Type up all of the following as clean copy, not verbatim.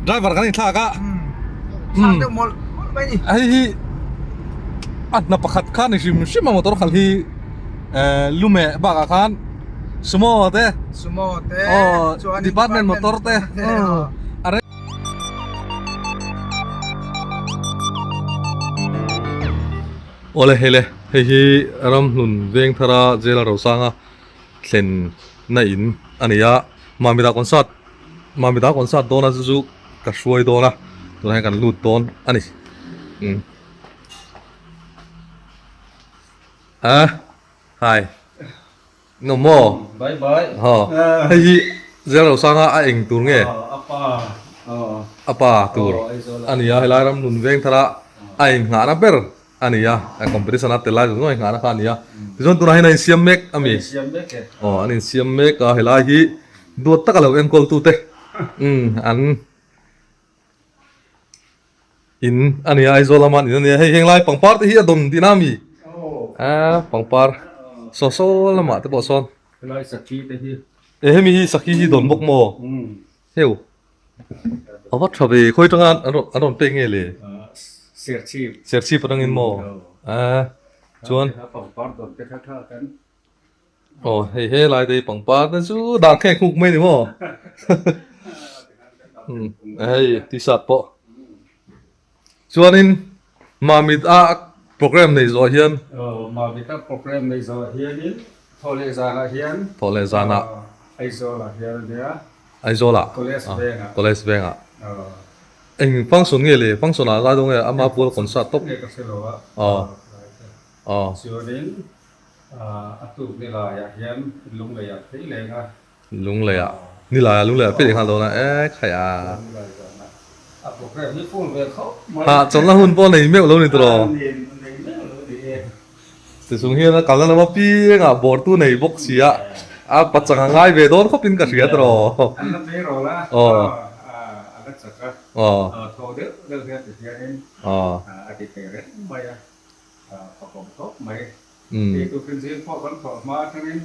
Driver kan inthlak a. Thlak deuh mawlh mawlh mai ni. Hei hi a hna pakhat kha ni hrim hrim a motor khalh hi lumeh bakah khan Sumo te Sumo te chuan department motor te Awle hei le hei hi Ramhlun Vengthara Jail Rosanga thlen na in a ni a Mamita concert Mamita concert dawn a chu chu ka hruai dawn a tunah hian kan lut dawn a ni umm a hai no maw bye bye haw hei hi Zel Rosanga a eng tur nge a pa a pa tur a ni a helai ram hnun veng thar a a inghahna ber A ni a, competition a tel lai zawng zawng nghahna kha a ni a. Tichuan tunah hian a insiam mek a mi. Aw an insiam mek a, helai hi duat taka lo enkawl tute umm an in a ni a, Aizawl lama an in a ni a. Hei henglai pangpar te hi a dawn tihna a mi. A pangpar saw saw lamah te pawh sawn. Helai sakhi te hi. E hemi hi sakhi hi dawn bawk maw? Heu. A va tha ve, khawi tanga an rawn an rawn pek nge le? Serchhip. Serchhip atangin maw? A chuan. Pangpar dawn te kha tha kan. Aw hei he lai te hi pangpar te chu dah khek huk mai ni maw? Hei t-shirt pawh. Chuanin Mamit a program nei zawh hian. Aw Mamit a program nei zawh hianin Thawhleh zanah hian. Thawhleh zanah. Aizawl ah hian a nia. Aizawl ah. College veng ah. College veng ah. Eng function nge le? Function ah lai dawn nge ama pual concert tawp. Nge ka hre lo a. Aw. Aw. Chuanin a tuk nilai ah hian Lunglei ah phei leng a. Lunglei ah nilai ah lunglei ah phei leh nghal dawn a e khai a. Ha chawlhna hun pawh nei meuh lo ni tawh. Ti chung hian a kalna lam apiang ah bawr tu nei bawk si a a pachang a ngai ve dawn khawp in ka hria tawh. Aw. Aw. Aw. Ei tur thinzing pawh kan thawh hma atangin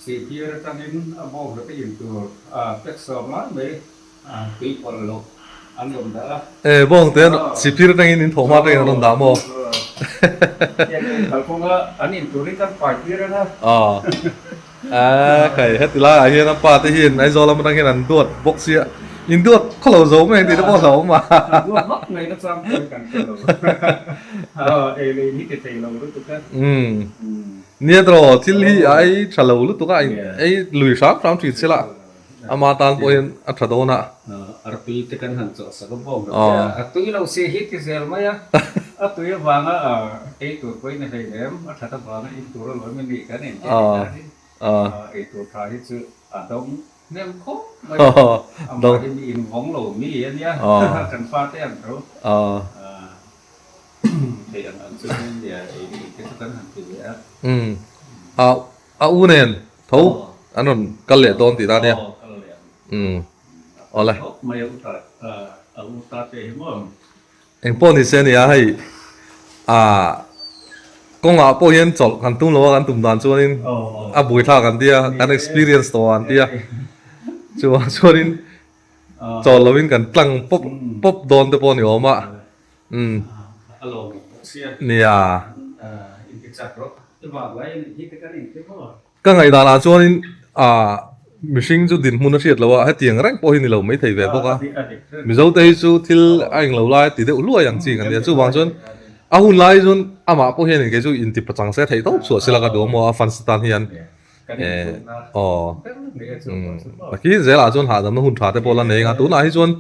sihphir atangin a bawk leh te in tur pek sawm lai mai tui pawlh loh an rawn dah a. E bawng te sihphir atangin in thawh hma atangin an rawn dah maw? Kalkawnga an in turin kan pai tir ang a. Aw a kai heti laiah hian a pa te hian Aizawl lam atang hian an duat bawk sia in duat khaw lo zo mai ang tih te pawh a hlauhawm a. An duat vak mai na chang pawh hi kan hre lo. Aw ei leh in hi ti thei lo lutuk a. Umm nia tawh thil hi a ei tha lo lutuk a ei lui hram hram thin sela ama tan pawh hian a tha dawn a. Artui te kan han chawh sak a bawk lo che a, a tui lo si hi ti zel mai a, a tui avanga ei tur pawhin a hlei lem, a that avanga in tur alawm i nih kan engtia ni ta hi, ei tur tha hi chu a dawng hnem khawp mai a, amah hi mi invawng lo mi a nia, kan fate ang tho. Thei ang ang chu nia ei ni te chu kan han ti ve a. Umm a a u nen tho an rawn kal leh dawn tih ta nia. Aw kal leh ang. Umm awle. Khawp mai a u ta a u ta te hi maw. Engpawh ni se nia hei a kawngah pawh hian chawlh kan tum lo a kan tum dan chuanin a buaithlak an tia kan experience tawh an tia chuvang chuanin chawl lovin kan tlang pawp pawp dawn te pawh a ni awm a umm nia ka ngaihdan ah chuanin ah mihring chu dinhmun a hriat loh a hetiang reng pawh hi ni lo maithei ve bawk a mizo te hi chu thil a englo lai ti deuh hluai ang chi kan nia chuvang chuan a hun lai chuan amah pawh hian kei chu inti pachang se theih tawp chhuah sela ka duh a maw a fans tan hian. Aw Taki zelah chuan hahdamna hun tha te pawh la nei ang a, tunah hi chuan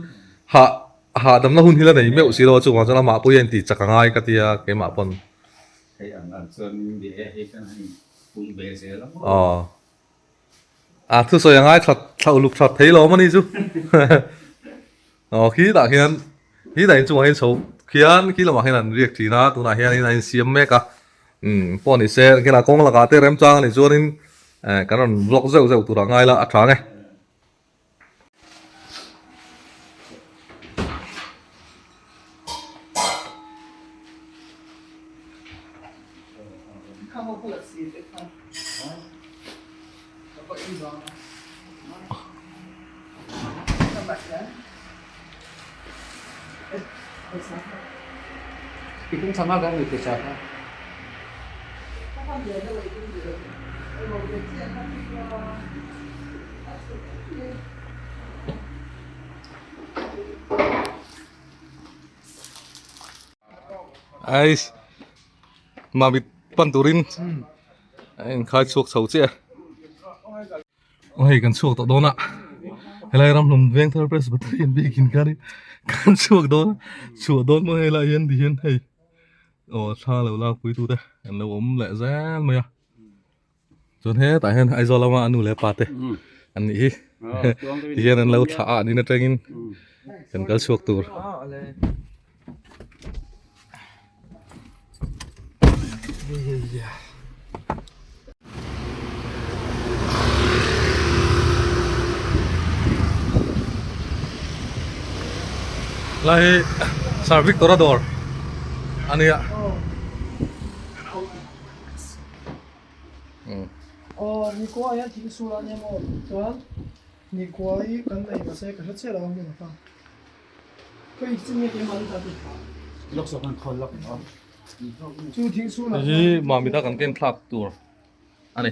hah hahdamna hun hi la nei meuh si lo a, chuvang chuan amah pawh hian tih chak a ngai ka tia keimah pawn. Aw a thusawi a ngai that thla uluk that thei lo awm a ni chu aw khitah khian khitah inchungah hian chho khian khi lamah khian an riak thin a tunah hianin a insiam mek a. Umm pawh ni se engkhelh ah kawng lakah te remchang a nih chuanin eh kan rawn vlog zeuh zeuh turah ngai la a tha nge. Ais Mamit pan turin a inkhai chhuak chho chiah a hei kan chhuak tawh dawn a helai ram hlum Vengthar Presbyterian biakin khan kan chhuak dawn a chhuah dawn maw helai hian ti hian hei aw thla lo lak pui tute an lo awm leh zel mai a chuan hetah hian Aizawl lama a nu leh pa te an nih hi ti hian an lo thlah a an in atangin kan kal chhuak tur. Lai hi Sir Victor a dawr a nia. Aw Nikua hian thil sul a nia maw chuan Nikua hi kan nei mahse ka hre chiah lo a hmun kha. Hei hi Mamita kan ken thlak tur a ni.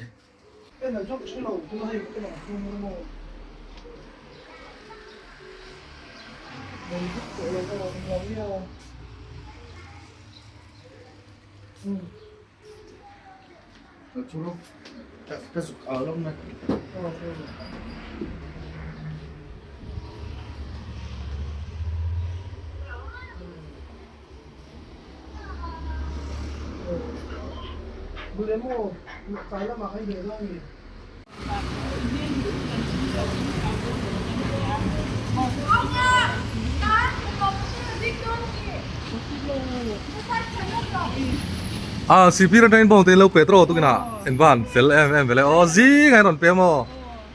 A sipir atangin bawng te lo pe tawh tukin ah in van fel em em vele aw zing a in rawn pe maw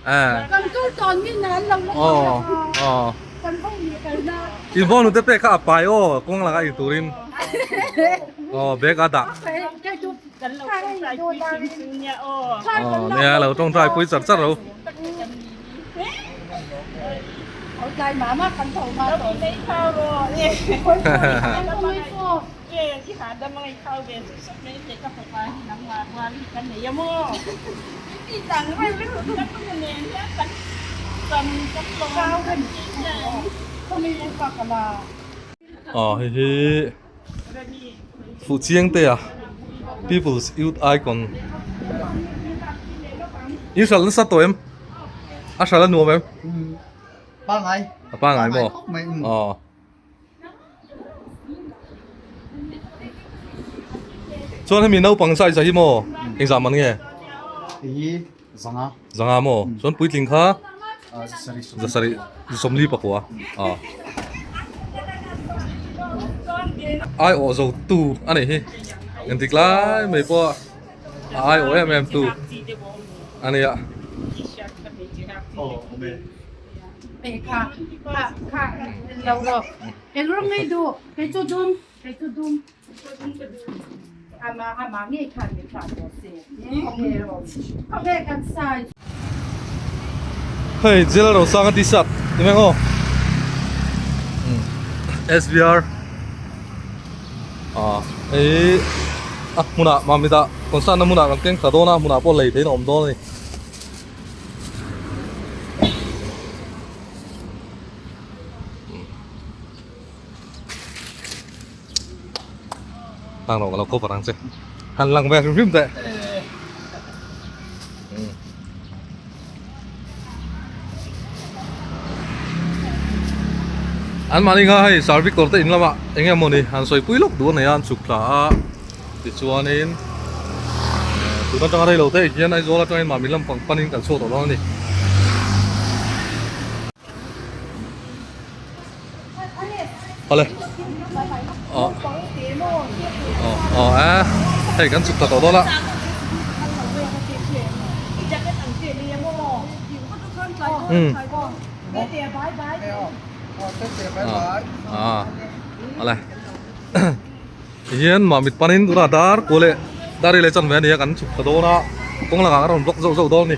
eh Kan kal tawn min an lo la aw aw kan bawng ni kal na in bawng nute pek kha a pai aw kawng laka ei turin aw bag a dah aw nia lo tawngtai pui char char lo. Aw hei hi fuh chiang te a people's youth icon in hral nasa tawh em a hral a nuam em pangai a pangai maw aw. Chuan hemi naupang size ah hi maw engzah man nge? Hei zanga. Zanga maw? Chuan puitling kha? Zasarih zasawmli pakua. Aw. Ai awh zo tu a nih hi. Engtik lai mai pawh a ai awh em em tu a nia. Hei jail rosang a t-shirt ti mai ang aw SVR ah hei a hmunah mamita concert na hmunah kan keng thla dawn a hmunah pawh lei theihin a awm dawn a ni. Tang rawh ka lo cover ang che. Han lang ve hrim hrim teh. An mahni kha hei Sir Victor te in lamah eng emaw ni han sawi pui lawk duh a nei a an chhuk thla a tichuanin tun atanga rei lo te hian Aizawl atangin mahni lampang panin kan chhuak tawh dawn a ni. Awle aw aw a hei kan chhuk thla tawh dawn a. Um ah awle tihian mamit panin tunah dar kual leh dar hi leh chanve a ni a kan chhuk thla dawn a kawng lakah a rawn block zauh zauh dawn a ni.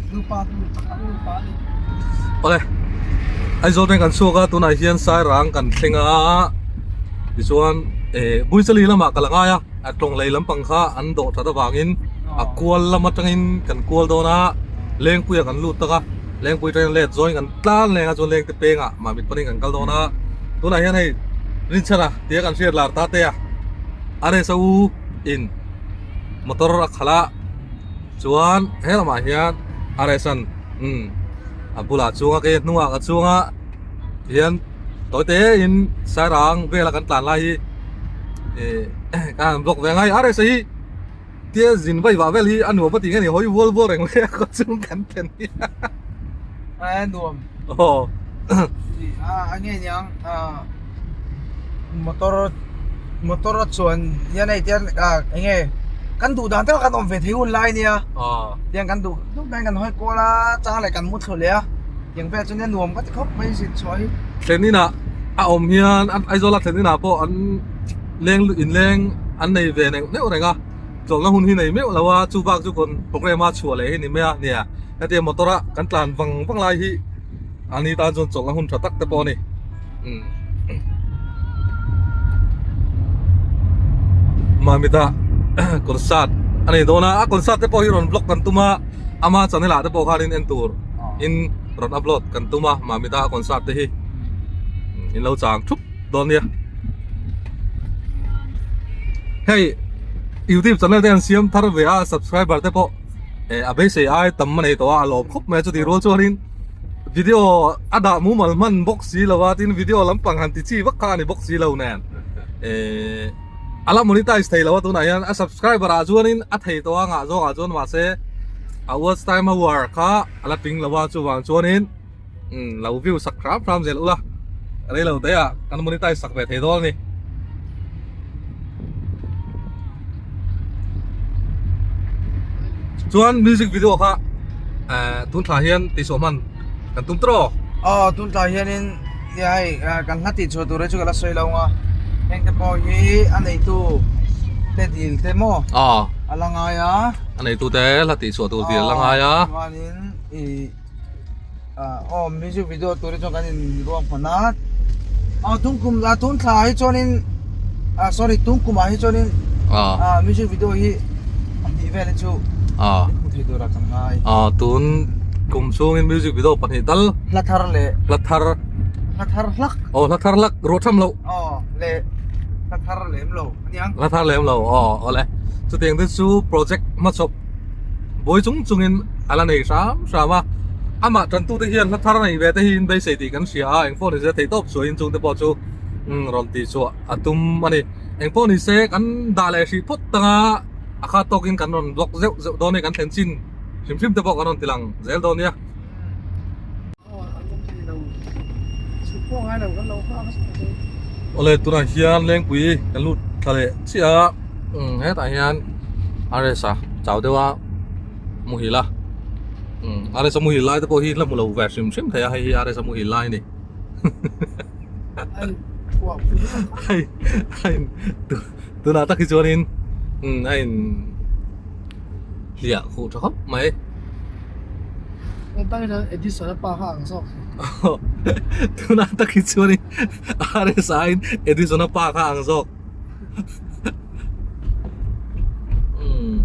Nupa tur tak tak nupa a ni. Awle, Aizawl veng kan chhuak a, tunah hian Sairang kan thleng a, tichuan eh Buichali lamah ka la ngai a, a tawng lei lampang kha an dawh that avangin a kual lam atangin kan kual dawn a, Lengpuia kan lut tak a, Lengpui atangin let zawngin kan tlan leng a, chuan Lengte pengah Mamit panin kan kal dawn a, tunah hian hei Rinchhana tia kan hriat lar ta te a, RSA u in motor a khalh a. Chuan he lamah hian RSN umm a bulah chuang a kei hnungah ka chuang a tihian tawi te in sairang vela kan tlan lai hi ih ka han vlog ve ngai RSA hi tia zin vai vah vel hi a nuam a tih nge ni hawi vual vual reng mai a khaw chung kan then hi a nuam aw a nge niang motor motor a chuan hian hei tian ah eng nge kan duh dan taka kan awm ve thei hun lai ania tiang kan duh duh dan kan hawi kual a chang leh kan mu thlu leh a tiang vel chu nia nuam ka ti khawp mai zin chhuah hi. Thlen inah a awm hian Aizawl a thlen inah pawh an leng inleng an nei ve neuh neuh reng a chawlhna hun hi nei meuh lo a chu bak chu kawn programme a chhuah leh hi ni mai a nia hetiang motor a kan tlan vang vang lai hi. Ani tan chuan chawlhna hun tha tak te pawh a ni. Umm. Mamita concert a nei dawn a, a concert te pawh hi rawn vlog kan tum a, ama channel ah te pawh khanin en tur in rawn upload kan tum a, Mamita a concert te hi in lo chang thup dawn nia. Hei youtube channel te an siam thar ve a, subscriber te pawh eh a beisei ai tam a nei tawh a, a lawm khawp mai a chutih rual chuanin video a dah mumal hman bawk si lo a tin video lampang han ti chi vak kha a ni bawk si lo nen eh a la monetize thei lo a tunah hian a subscriber ah chuanin a thei tawh a ngah zawk ah chuan mahse a watch time hour kha a la tling lo a chuvang chuanin umm lo view sak hram hram zel ula rei lo te ah kan monetize sak ve thei dawn a ni. Chuan music video kha eh tun thla hian tihsuah hman kan tum tawh aw. Aw tun thla hianin nia hei kan hla tihchhuah tur hi chu ka la sawi lo ang a heng te pawh hi a neitu te dil te maw a la ngai a. A neitu te hla tihchhuah tur dil a la ngai a. Chuanin ih. Aw music video tur hi chuan kan in ruang hman a aw tun kum ah tun thla ah hi chuanin ah sorry tun kum ah hi chuanin ah music video hi pahnih vel hi chu hmu thei tur ah kan ngai ah tun kum chhungin music video pahnih tal hla thar leh hla thar hla thar hlak aw hla thar hlak ruah tham loh aw leh hla thar lem lo aniang hla thar lem lo aw awle chutiang te chu project hmachawp Buai chung chungin a la nei hram hram a, amah tantute hian hla thar nei ve te hi in beisei tih kan hria a, engpawh nise theihtawp suahin chungte pawh chu rawn tihchhuah a tum a ni. Engpawh nise kan dah leh hrih phawt tanga a khat tawkin kan rawn block zeuh zeuh dawn a ni, kan thlen chin hrim hrim te pawh kan rawn tilang zel dawn nia. Awle tunah hian Lengpui kan lut thla leh chiah a umm hetah hian RS a chau deuh a muhil a umm RS a muhil lai te pawh hi la hmu lo ve hrim hrim thei a hei hi RS a muhil lai a ni hei hei tunah tak hi chuanin umm a in. Hliah khuh tha khawp mai. Tunah tak hi chuanin RSA in Edison a pa kha ang zawk. Umm.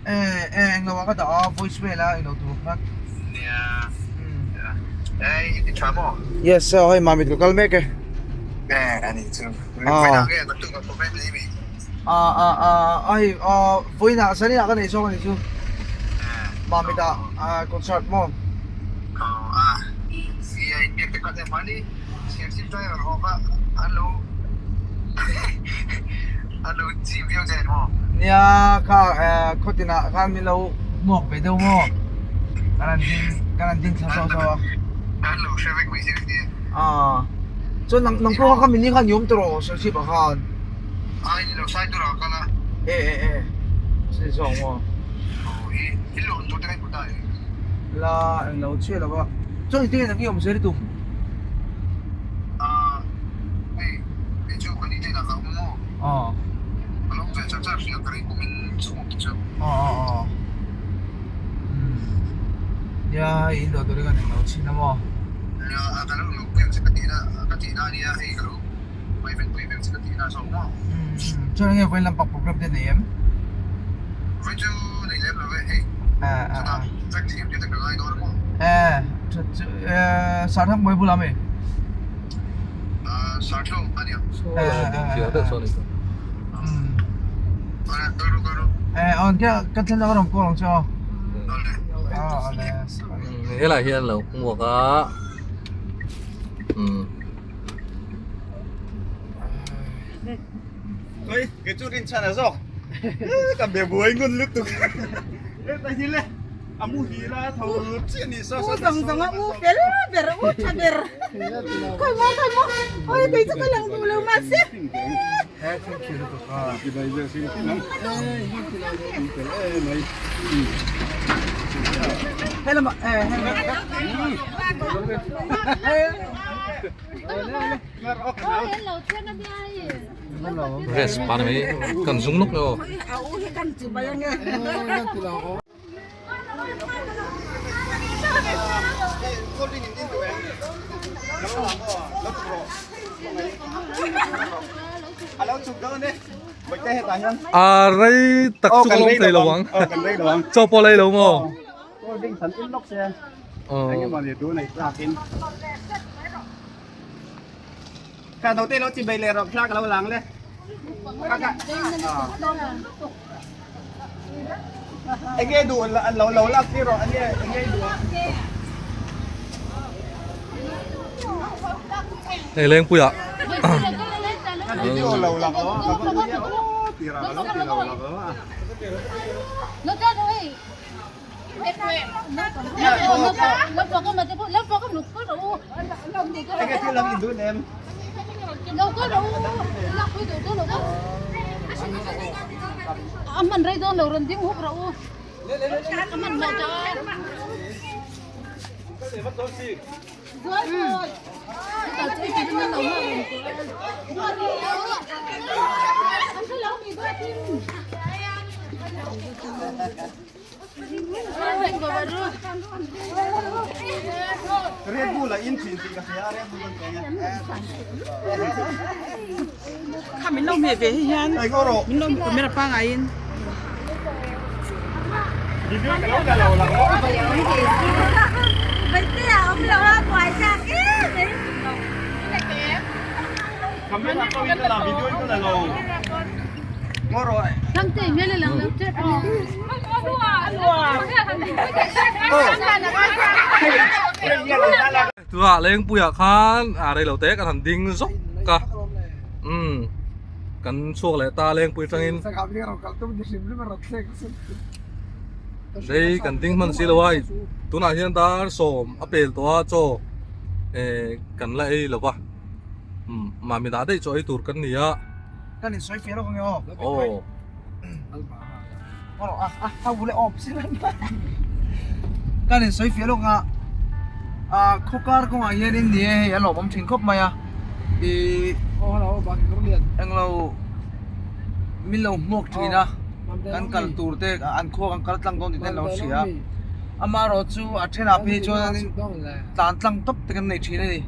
Eh eh englo ah ka dah a voice mail a englo tur khan. Nia. Eh i ti tha maw? Yes sir hei mamit ka kal mek e. Eh ani chu. Vawiinah nge naktuk ah program nei mi? Ah ah ah hei ah vawiinah zaninah ka nei zawk ani chu. Mamit ah concert maw? Aw a. Nia inbiak te khat em mahni Serchhip driver ho kha an lo an lo chim viau che maw? Nia kha khaw tinah khan min lo hmuak ve deuh maw? Kan han ding kan han ding thla sawh sawh a. An lo hre vek mai che ni. Aw chuan nang nang pawh kha min ni khan i awm tawh rawh Serchhip ah khan. Ai ni lo sai tur ah kal a. E e e chini zawk maw? Aw i i lawm tur te kha i hmu ta e. La englo chhiat lo va chuan engtin nge nang i awm zel i tum? Nia hei in dawh turin kan englo chhin a maw? Chuan enge vawiin lampang program te nei em? Sarthak mai bulah ami? Ka thlen a rawn call ang che aw. Helai hian lo hmuak a. Oi, cái chú rin chan zawk. Ka be buai ngun lutuk. E ta hi le. A mu hi la tho chi ni sa sa. U zawng zawng a u fel ber u tha ber. Khawi maw khawi maw. Oi kei chu ka lang duh lo mahse. He thil thil lutuk a. Ki bai vel sim sim ang. Fel e mai. Helama eh helama. Rest pa ni mai kan zung lawk le aw. A rei tak chu ka lawm thei lo ang. Chaw pawh lei lo maw? Hei Lengpuia Red Bull a in thin tih ka hria a Red Bull kan peng e. Kha min lo hmeh ve hi hian min lo camera pangai in. Video ka lo la lo lang maw. Camera pawh in ka la video in ka la lo. Ngaw rawh. Tunah Lengpuiah khan a reilo te kan han ding zawk a umm kan chhuak leh ta Lengpui atangin rei kan ding hman si lo a tunah hian dar sawm a pel tawh a chaw eh kan la ei lo va umm mahni dah daih chaw ei tur kan ni a. Kan insawi fiah lawk ange aw. Aw. Aw a a a bula awp sin a. Kan insawi fiah lawk a a khawkar kawngah hianin ni e hei a lawmawm thin khawp mai a ih englo min lo hmuak thin a kan kal tur te an khua kan kal tlang dawn tih te an lo hria a amaherawh chu a thenah phei chuan tlan tlang tawp te kan nei thin a ni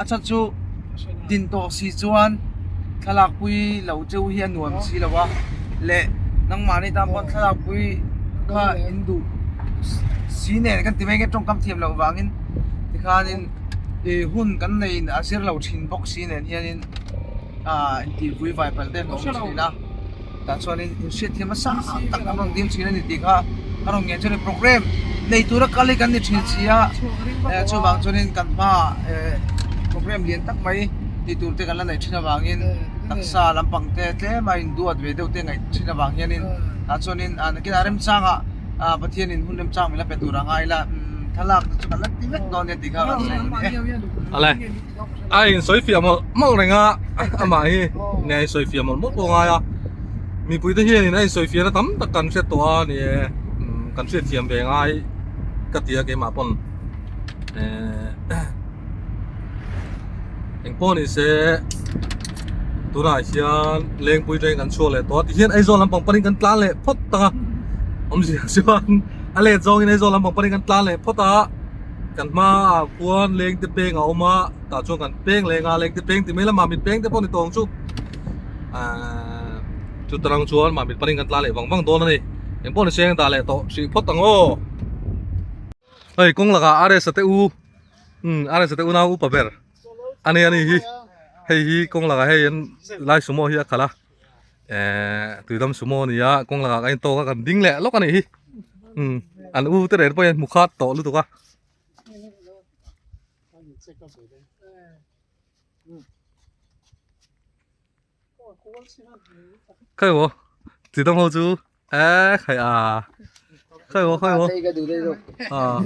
a chhan chu din tawh si chuan thlalak pui lo cheu hi a nuam si lo a leh. Nangmahni tan pawn thlalak pui kha in duh si nen kan ti mai nge tawngkam thiam loh vangin tikhanin ih hun kan nei a zir lo thin bawk si nen hianin ah intih vui vai palh te an awm thin a tah chuanin inhriat thiam nasa tak an rawn dil thin a ni tih kha a rawn ngen chuan programme nei tura kal hi kan ni thin si a eh chuvang chuanin kan hmaah eh programme lian tak mai tih tur te kan la neih thin avangin taksa lampang te tlem a induat ve deuh te ngaih thin avang hianin tah chuanin ah nakinah remchangah ah Pathianin hun remchang min la pe tur a ngai la thlalak te chu kan la ti vek dawn nia tih kha kan sawi a ni e. A insawi fiah mawlh mawlh reng a amah hi nia a insawi fiah mawlh mawlh pawh a ngai a mipui te hianin a insawi fiahna tam tak kan hriat tawh a ni e kan hriat thiam ve ngai ka ti a keimah pawn ehh engpawh ni se tunah hian lengpui train kan chhuak leh tawh a tihian Aizawl lampang panin kan tlan leh phawt ang a awmzia chuan a let zawngin Aizawl lampang panin kan tlan leh phawt a. Kan hmaah khuan leng te peng a awm a tah chuan kan peng leng a leng te peng ti mai la mamit peng te pawh ni tawh ang chu ahh chuta rang chuan mamit panin kan tla leh vang vang dawn a ni eng pawh ni seng dah leh tawh hrih phawt ang aw hei kawng lakah RS a te u umm RS a te unau upa ber a ni a ni hi hei hi kawng lakah hei an lai sumo hi a khalh a ehh tuidam sumo a ni a kawng lakah kan intawk a kan ding leh lawk a nih hi umm an u te reng pawh hian hmu khat tawh lutuk a. Khawi maw tuidam ho chu eh khai a khawi maw khawi maw ah.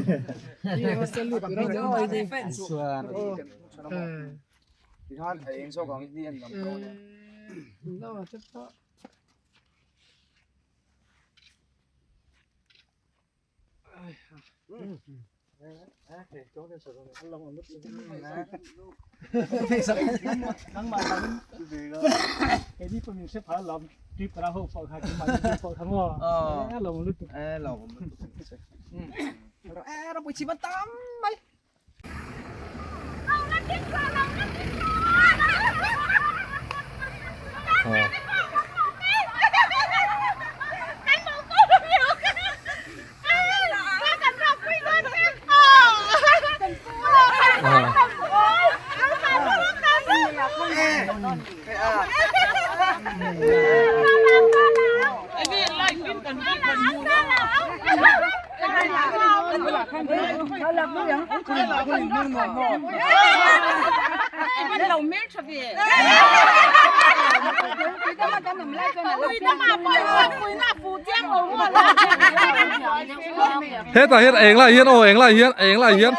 Hetah hian a eng lai hian aw eng lai hian a eng lai hian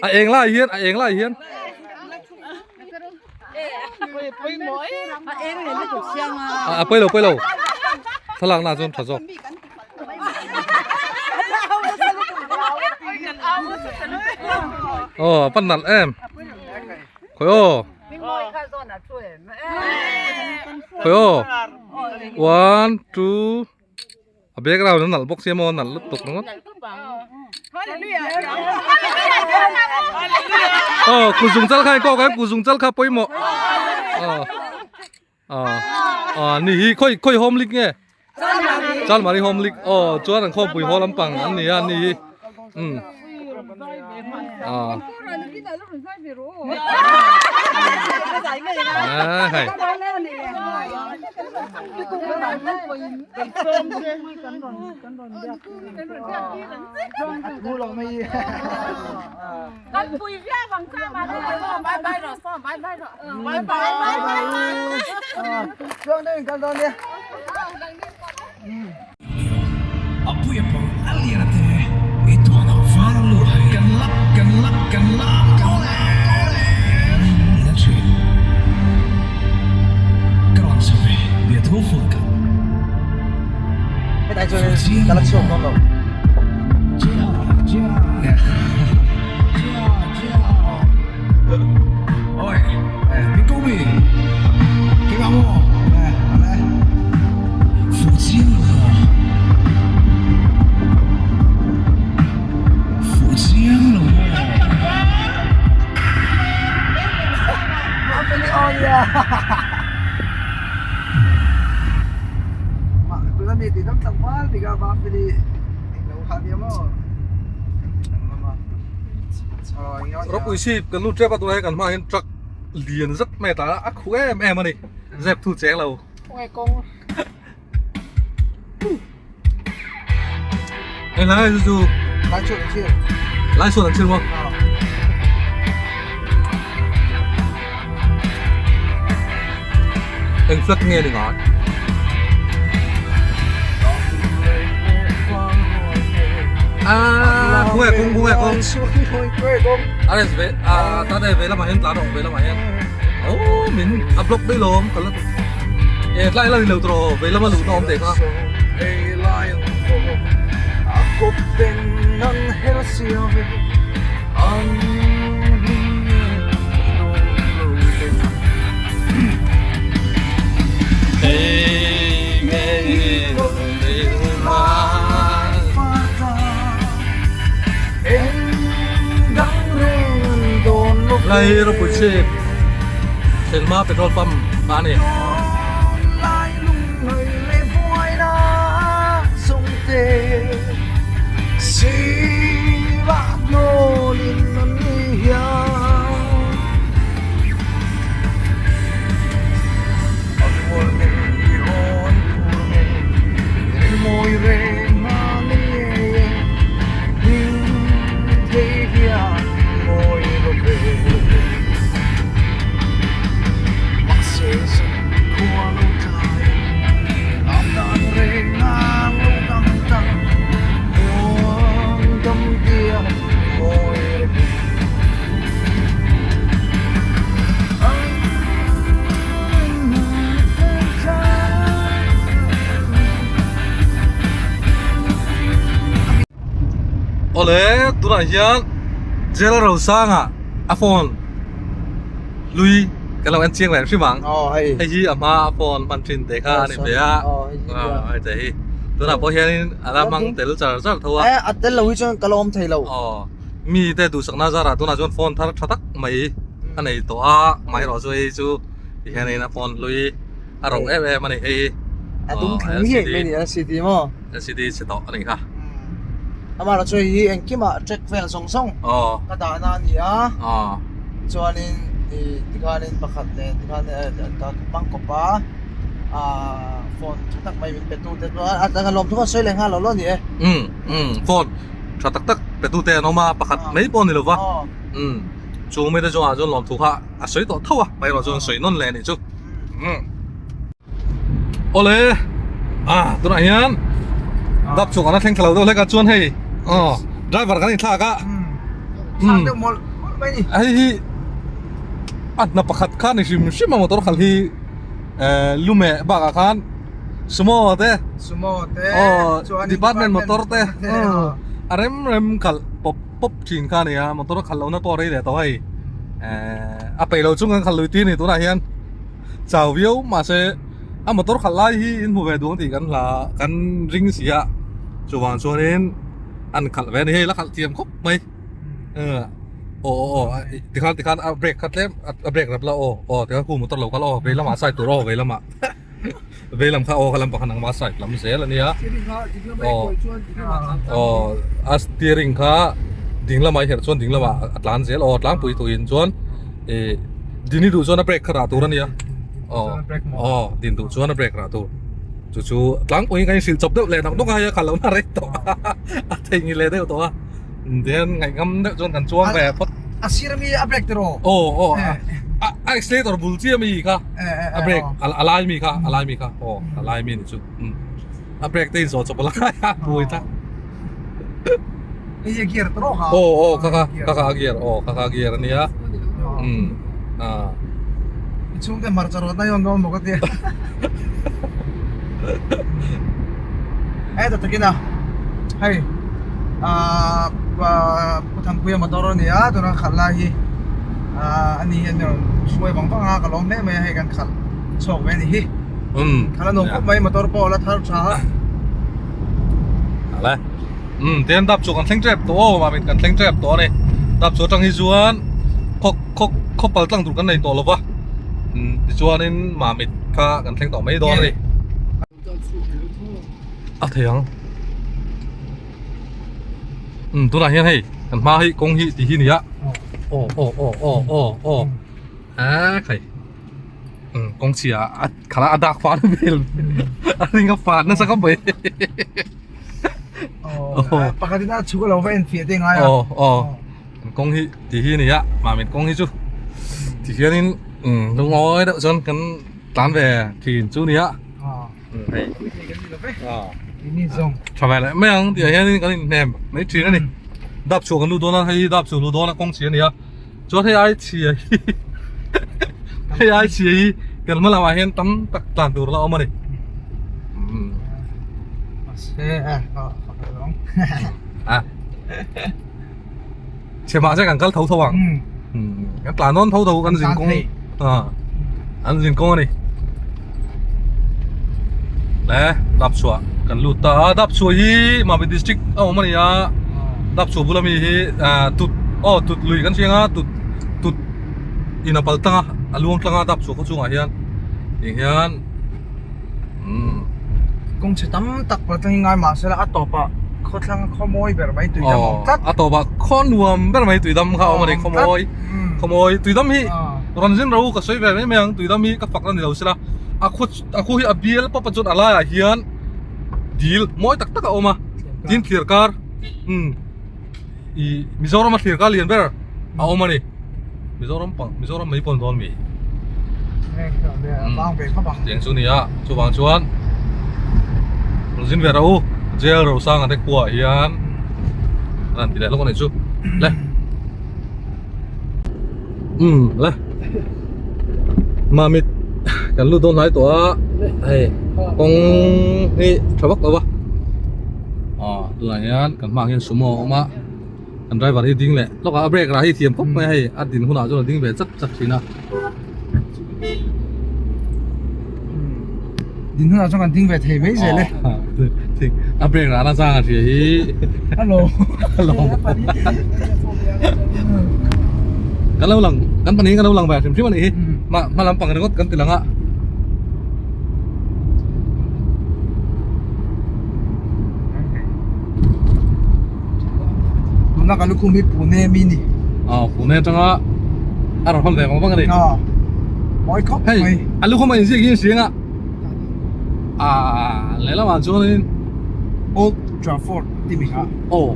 a eng lai hian a eng lai hian a pawi lo pawi lo thlalak na chuan tha zawk aw a pan nalh em khawi aw khawi aw one two A background a nalh bawk sia maw a nalh lutuk ringawt. Aw kut zung chal kha engkawk em kut zung chal kha pawimawh. Aw aw aw ni hi khawi khawi home league nge? Chalmari home league aw chuan an khawmpui haw lampang an ni a ni hi um aw. Ah hei. Hetah chuan ka la chhuak dawn lo. Tuidam tlangval tika Mafeli englo kha nia maw kan ti danglam a. Ropui chhip kan lut tep a tunah hian kan hmaah hian truck lian zet mai a tlan a, a khu em em a ni zep thu cheng lo. Khawngaih kawng. Eng lai chu chu Lai chuan an chhir. Lai chuan an chhir maw? Eng flag nge ni ngai? Ah, kung e kung kung e kung. Ares ve ah ta đây về lamah hian tlan awm ve lamah hian. Oh min a block daih lawm ka la e tlai la ni lo tawh vei lama luhna awm teh kha. Lai ropui chhip Thelma petrol pump a ni. Awle tunah hian Jela Rosanga a phone lui kan lo en chiang reng hrim ang hei hi a hma a phone hman thin te kha a ni ve a hei te hi tunah pawh hianin a la hmang tel char char tho a a tel lo hi chuan ka la awm thei lo mi te duhsakna zarah tunah chuan phone thar tha tak mai a nei tawh a amaherawhchu hei chu ti hianin a phone hlui a ro em em a ni hei hi a dum thang ngei mai a ni LCD maw LCD chhe tawh a nih kha amaherawhchu hei hi engkimah track vel zawng zawng ka dahna a ni a chuanin ih tikhanin pakhat nen tikhan ka hmang kawp a ah phone tha tak mai min pe tu te chuan a lawm thu kha sawi leh nghal lo lo a ni e umm phone tha tak tak pe tu te an awm a pakhat mai pawh a ni lo va umm chung mite chungah chuan lawmthu kha a sawi tawh tho a amaherawh chuan sawi nawn leh a nih chu umm awle ah tunah hian dap chhuk an a thleng thla lo deuh hlek a chuan hei aw driver kan inthlak a thlak deuh mawlh mawlh mai a ni hei hi a hna pakhat kha ni hrim hrim a motor khalh hi eh lumeh bakah khan sumo te sumo te aw department motor te a rem rem khalh pawp pawp thin kha a ni a motor a khalh lohna pawh a rei leh tawh hei eh a peih lo chung kan khalh lui tir a ni tunah hian. Chau viau mahse a motor khalh lai hi in hmu ve duang tih kan hla kan ring si a chuvang chuanin an khalh ve a ni hei la khalh thiam khawp mai aw aw aw tikhan tikhan a brake kha tlem a brake rap la aw aw tikhan khu motor lo kal aw vei lamah side tur aw vei lamah vei lam kha aw kha lam pakhat ang mah side lam zel a nia aw aw a steering kha ding lamah i herh chuan ding lamah a tlan zel aw tlangpui tuin chuan ih Dini duh chuan a brake kha rah tur a nia aw aw din duh chuan a brake rah tur chu chu tlangpui hi kan inhrilh chawp deuh leh nawk nawk a hei a khalh lohna rei tawh a a theihnghilh leh deuh tawh a tihian ngaihngam deuh chuan kan chuang ve phawt a sir ami a brake tiraw aw aw a a accelerator bul chiah ami kha a brake a lai mi kha a lai mi kha aw a lai mi ni chu a brake te in zawh chawp a lai a pui ta Hei hi a gear tawh ha. Aw aw kha kha kha kha a gear aw kha kha a gear ania. Um a. I chhungte hmarcha rawt na hi awm dawn maw ka tia. Heta takin a hei ah Pu Thanpuia motor a ni a tuna khalh lai hi ah ani hian min rawn hruai vang vang a ka lawm hle mai a hei kan khalh chhuak ve a ni hi. Um. Khalh a nuam khawp mai motor pawh a la thar tha a. Hala. Um tian dap chu kan thleng tep tawh aw mah kan thleng tep tawh a ni dap chu atang hi chuan khaw khaw khaw pal tlang tur kan nei tawh lo va um tichuanin mamit kha kan thleng tawh mai dawn a ni. a thei ang um tunah hian hei kan hma hi kawng hi tih hi a ni a aw aw aw aw aw aw a khai um kawng chhia a khala a dak fah na vel a ring a fah nasa khawp mai aw pakhat in a chhuk a lo va en fiah te ngai a aw aw kan kawng hi tih hi a ni a mahni kawng hi chu ti hianin um lungawi deuh chuan kan tlan ve thin chu a ni a hei tha ve leh mai ang tih ah hianin kan inhnem mai thin a ni dap chhuah kan lut dawn a hei hi dap chhuah luh dawn a kawng chhi a ni a chuan hei ai chhia hi hei ai chhia hi kan hma lamah hian tam tak tlan tur la awm a ni a chhe mah se kan kal tho tho ang kan tlan dawn tho tho kan zin kawng an zin kawng a ni le dap chhuah kan lut ta a dap chhuah hi Mamit district a awm a ni a dap chhuah bula mi hi tut aw tut lui kan hriang a tut tut in a pal tlang a a luang tlang a dap chhuah khaw chungah hian tiang hian umm kawng chhe tam tak pawh thleng ngai mah se la a tawpah khawthlang khaw mawi ber mai tui dam awm tlat a tawpah khaw nuam ber mai tui dam kha a awm a ni khaw mawi khaw mawi tui dam hi rawn zin ro ka sawi ve mai mai ang tui dam hi ka fak na ni lo se la a khaw a khaw hi a bial pawp a chuan a laiah hian dil mawi tak tak a awm a tin thlir kar umm ih Mizoram a thlir kar lian ber a awm a ni Mizoram pang Mizoram mai pawn dawn mi tiang chu ni a chuvang chuan rawn zin ve rawh u jail rosanga te khuaah hian an han ti leh hlawk a nih chu le umm le mamit kan lut dawn hlai tawh a hei kawng hi tha vak lo va aw tunah hian kan hmaah hian sumo a awm a. Kan driver hi ding leh lawk a a brake lah hi thiam khawp mai a hei a din hunah chuan a ding ve chak chak thin a. Din hunah chuan kan ding ve thei mai zel e. A brake lah na chang a hria hi. Hello. Hello. Kan lo lang kan pahnih kan lo lang ve hrim hrim a nih hi. Hma hma lampang ringawt kan ti lang a. Tuna ka lukhum hi Pune mi ni. Aw Pune atanga a rawn hawn ve vang vang a ni. Aw mawi khawp mai. Hei a lukhum a inziak hi a hriang a ah lehlamah chuanin Old Trafford tih mi kha. Aw.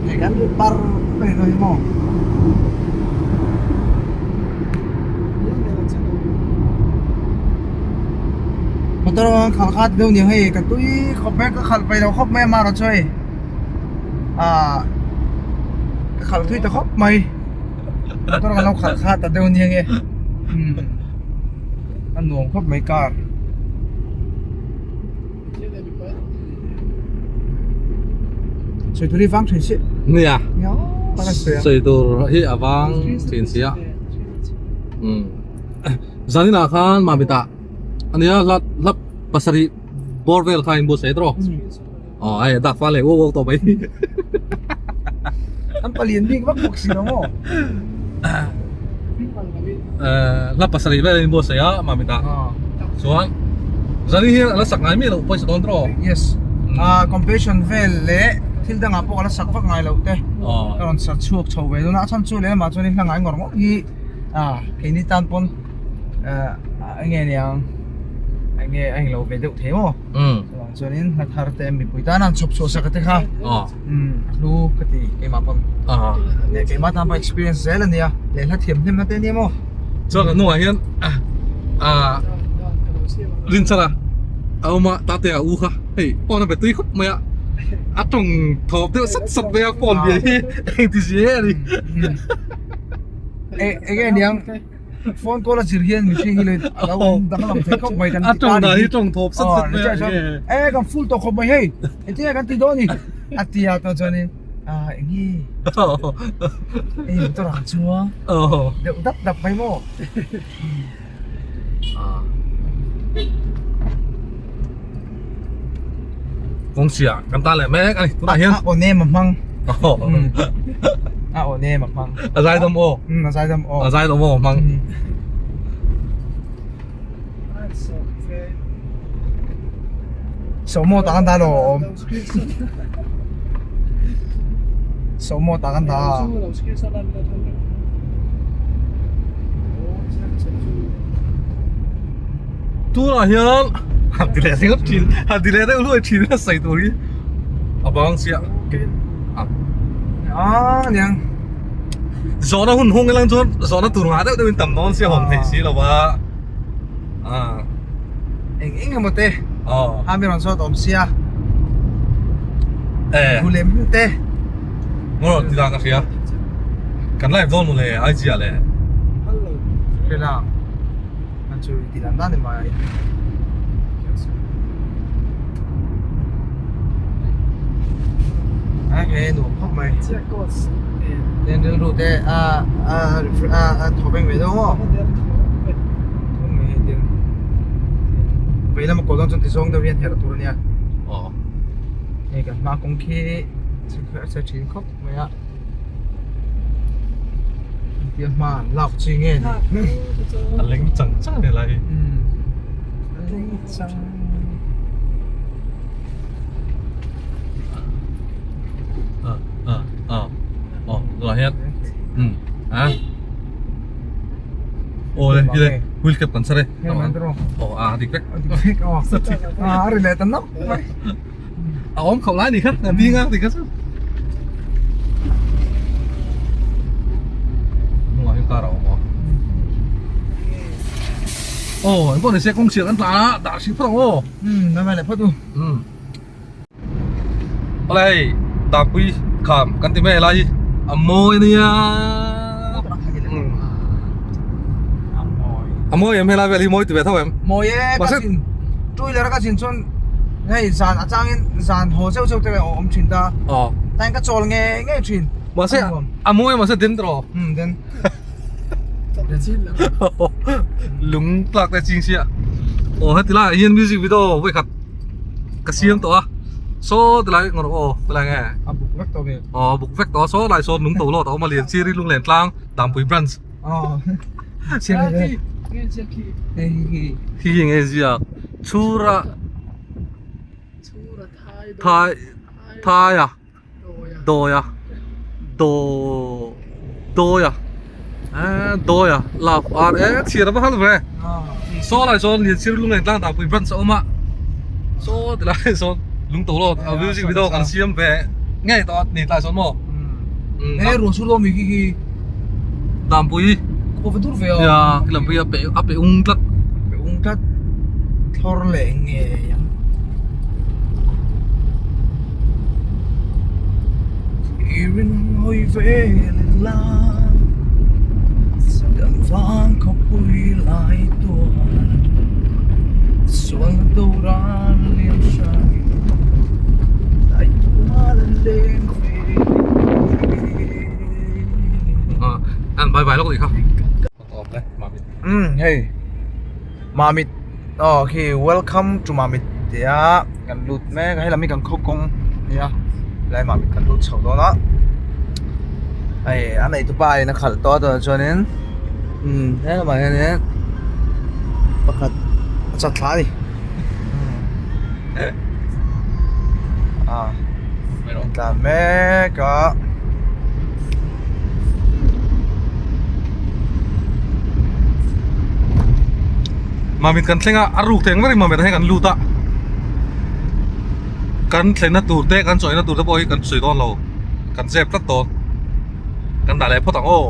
Hei kan ri par mai hi maw. Motor a khalh khat deuh ni hei ka tui khawp mai ka khalh peih lo khawp mai amarawh chu hei ah ka khalh thui ta khawp mai motor kan lo khalh khat ta deuh nia nge umm a nuam khawp mai car. Sawi tur hi vang thin si. Nia. Sawi tur hi a vang thin si a. Umm. Zaninah khan Mamita ania hla hla pasarih bawr vel kha in buatsaih tawh. Aw hei dak fal leh uak uak tawh mai. An palian bik vak bawk si lo maw? Hla pasarih vel in buatsaih a Mamita. Chuan Zanin hian a la sak ngai miah loh pawisa dawn tawh. Yes. Competition vel leh thil dangah pawh a la sak vak ngai loh te. Ka rawn sa chhuak chho ve dawn a, a chhan chu lehlamah chuan hla ngai ngawr ngawr hi keini tan pawn eng nge niang eng nge a englo ve deuh thei maw. Chuvang chuanin hla thar te mipui tan an chhawp chhuah sak te kha a hlu ka ti keimah pawn leh keimah tan pawh experience zel a nia leh hla thiam hnem na te a nia maw. Chuan kan hnungah hian ah Rinchana a awm a tate a u kha hei phone a be tui khawp mai a a tawng thawp deuh sat sat mai a phone bia hi engti zia nge a ni. Eng nge niang phone call a zir hian mihring hi a lo danglam thei khawp mai kan A tawng dan hi tawng thawp sat sat mai a e kan full tawh khawp mai hei engtin nge kan ti dawn ni a ti a tawh chuanin ah eng nge hei motor ah chuang deuh dap dap mai maw Kawngchhia kan tan leh mek a ni tunah hian a aw nem a hmang a aw nem a hmang a zai dawm aw a zai dawm aw a zai dawm aw a hmang. Somo ta kan dah lawm. Somo ta kan dah. Tunah hian han ti leh ringawt thin, han ti leh deuh hluai thin a sawi tur hi a bang chiah. Ah niang. Zawhna hun hung ilang chuan zawhna tur ngah deuh deuhin tam dawn sia hawn theih si lo va. Ah. Eng eng emaw te. Aw. A mi rawn zawt awm sia. Eh. Hulem te. Maw ti dan ka hria. Kan live dawn maw le IG ah le. Hria an chu ti dan dan ni mai. Ai he nuam khawp mai. Nen rilru te a a a a thaw veng ve deuh maw. Vei lama kawl dawn chuan ti zawng deuh hian herh tur a nia. Aw. Hei kan hma kawng khi a chhe thin khawp mai a. Engtia hma an lak chi nge ni. A leng chang chang ni lai. A leng chang. A a a aw tunah hian um a aw le hi le wheel cap kan char e aw a dik vek a ri leh ta nawk mai a awm khauh lai ni kha a ding a ti kha chu hnungah hian car a awm aw aw engpawh ni se kawng chhiah kan tla a dah hrih phawt ang aw um mai leh phawt u um Awle hei Dapui kham kan ti mai helai hi a mawi ania a mawi em helai vel hi mawi ti ve tho em mawi e ka chin two wheeler a ka chin chuan hei zan a changin zan haw zeuh zeuh te awm thin ta tain ka chawl nge nge thin mahse a mawi mahse den tawh um den lung tlak te ching sia aw heti laiah hian music video vawikhat ka siam tawh a saw ti lai ngawrh aw ti lai nge a buk vek tawh ve aw buk vek tawh a saw lai sawn lung to lawt a awm a lian sir hi lunglen tlang Dampui branch aw chiang ve khi hi nge ziak chhura thai thai a Dawia daw dawia eh dawia love ar eh chhiar a va hal ve saw lai sawn lian sir lung leng tlang dah pui branch a awm a saw ti lai sawn lung to lawt a music video kan siam ve ngei tawh a ni tlai sawn maw eh ruah sur lawm i khi khi Dampui pawh va dur ve a ya Lampui a pe a pe ung tlat pe ung tlat thlawr leh ngei ang Irin hawi vel la Kan vang khawpui lai tuan Sual do ran liam hrai Dai tual leng ve An bye bye lawk ni kha. Um hei Mamit aw khi welcome to Mamit tih a kan lut mek a helam hi kan khaw kawng a nia helai Mamit kan lut chho dawn a hei a neitupa in a khalh tawh a tunah chuanin umm helamah hianin pakhat a chat thla a ni ah an tlan mek a. Mamit kan thleng a a ruk theng verin Mamit ah hian kan lut a kan thlenna tur te kan chawina tur te pawh hi kan sawi dawn lo kan zep tlat dawn kan dah leh phawt ang aw.